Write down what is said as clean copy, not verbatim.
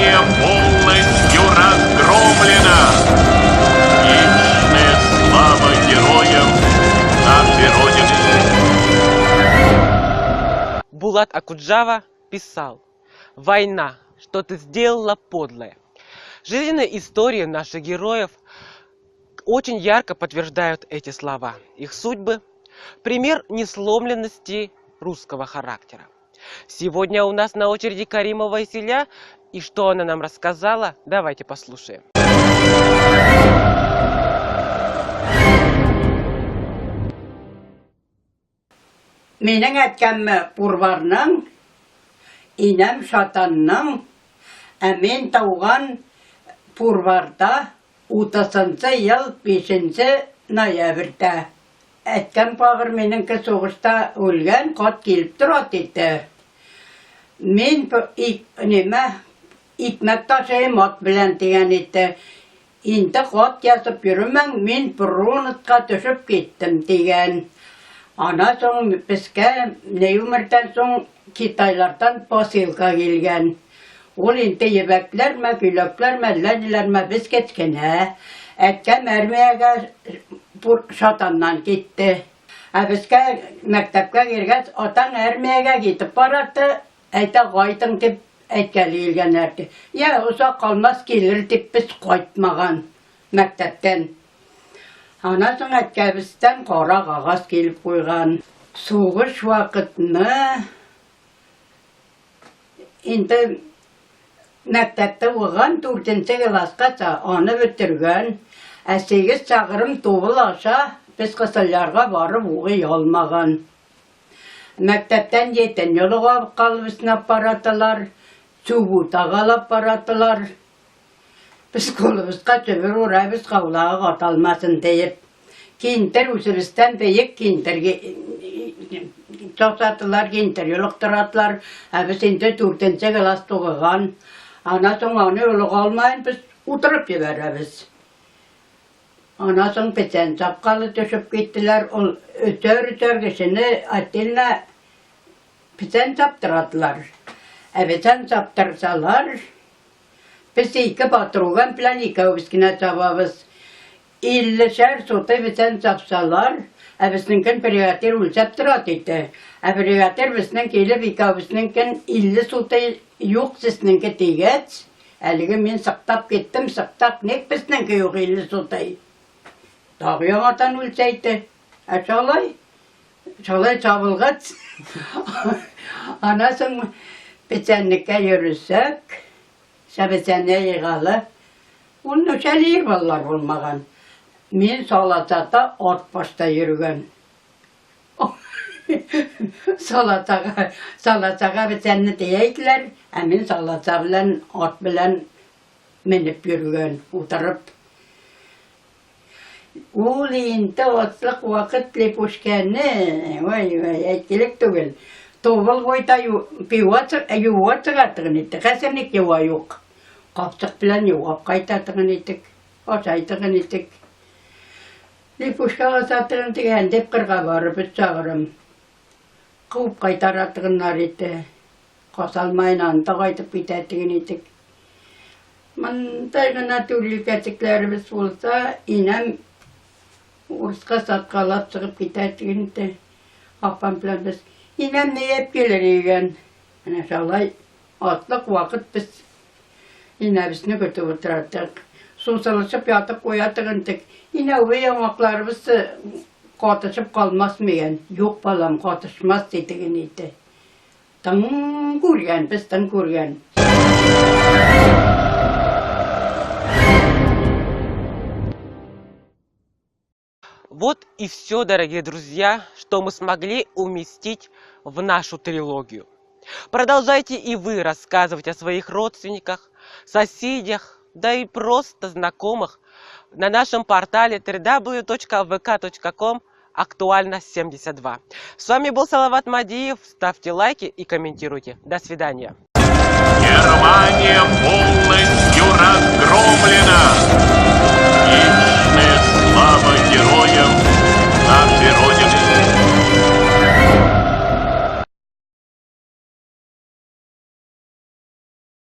Германия полностью разгромлена! Вечная слава героям нашей Родины! Булат Окуджава писал: «Война, что ты сделала, подлая». Жизненные истории наших героев очень ярко подтверждают эти слова. Их судьбы – пример несломленности русского характера. Сегодня у нас на очереди Каримова Исиля, и что она нам рассказала, давайте послушаем. Минең әткәмме Пурварның, инәм Шатанның, ә мин тауган Пурварда утызынчы ел бишенче ноябрьдә. Әткәм пагыр минеңке сугышта үлгән, кат килеп тора диде. Мин нимә, икмәк ташыйм ат белән дигән иде. Инде хат язып йөремәң, мин прунытка төшеп киттем, дигән. Ана соң безгә Нейумердән соң китайлардан посылка килгән. Ул инде ебәкләрме, көйләкләрме, әллә ниләрме, без кечкенә. Әткәм армиягә Шатаннан китте. Ә безгә мәктәпкә кергәч, атаң армиягә китеп бараты, Әйтә кайтың дип әйткәле килгәннәр ди. Я, озак калмас килер дип без кайтмаган мәктәптән. Аннан соң әткәбездән кара кагаз килеп куйган. Сугыш вакытны инде мәктәптә укыган дүртенче класскача аны бетергән. Ә сигез чакрым тубыл аша без Кысылъярга барып укый алмаган. Мәктәптән җитен юлыга калып аппаратылар, чубутага аппаратылар. Без кулыбызга төбер урабыз, каулагы каталмасын диеп. Кинтер үзебездән бөек кинтер тотатылар, кинтер юлыктыратылар. Ә без инде дүртенче класс тугыган. Ана соң аны юлыга алмаен без утырып җибәрәбез. Аннан соң печән чапкалы төшеп киттеләр. Ул өтәр-өтәр кешене отдельно печән чаптырадылар. Ә печән чаптырсалар, без ике патруган белән икәүбез генә чабабыз. Иллешәр сутый печән чапсалар, ә безнеңкен бригадир үлчәп тора диде. Ә бригадир безнең килеп икәүбезнеңкен 50 сутый юк сезнеңке дигәч, Әлеге мин сыктап киттем, сыктак, ник безнеңке юк 50 сутый? Тагы яңадан үлчәйте. Ә шалай, шалай чабылгач, ана соң печәнлеккә йөресәк, шәбечәнне егалы, ул нүчәлиер балалар булмаган. Мин Салачата ат башта йөргән. Салатага, салатага бетәнне тияйтләр, ә мин салата белән, ат белән менеп йөргән, утырып. Ул инде атлык вакыт лепушкәне, ой, ой, әйткелек түгел. Тубыл буйта пиво юа чыга торган идек. Хәзер ник юа юк. Капчык белән юап кайта торган идек, ашай торган идек. Липушкага сатырым дигән дип кырга барып өч чагырым куып кайтара торганнар иде. Касалмаен анда кайтып китә дигән идек. Мондай гына түликәчекләребез булса, инәм урыска саткалап чыгып китә дигән иде. Апам белән без инәм ният килер дигән. Менә шулай атлык вакыт без Инәбезне көтеп утыраттык. Сусылышып ятып куя торгантык. Инәүбе яңакларыбыз катышып калмас микән? Юк, балам, катышмас, ди теге ите. Тың күргән, без тың күргән. Вот и все, дорогие друзья, что мы смогли уместить в нашу трилогию. Продолжайте и вы рассказывать о своих родственниках, соседях, да и просто знакомых на нашем портале www.vk.com актуально 72. С вами был Салават Мадиев. Ставьте лайки и комментируйте. До свидания. Германия полностью разгромлена! Вечная слава героям нашей Родины!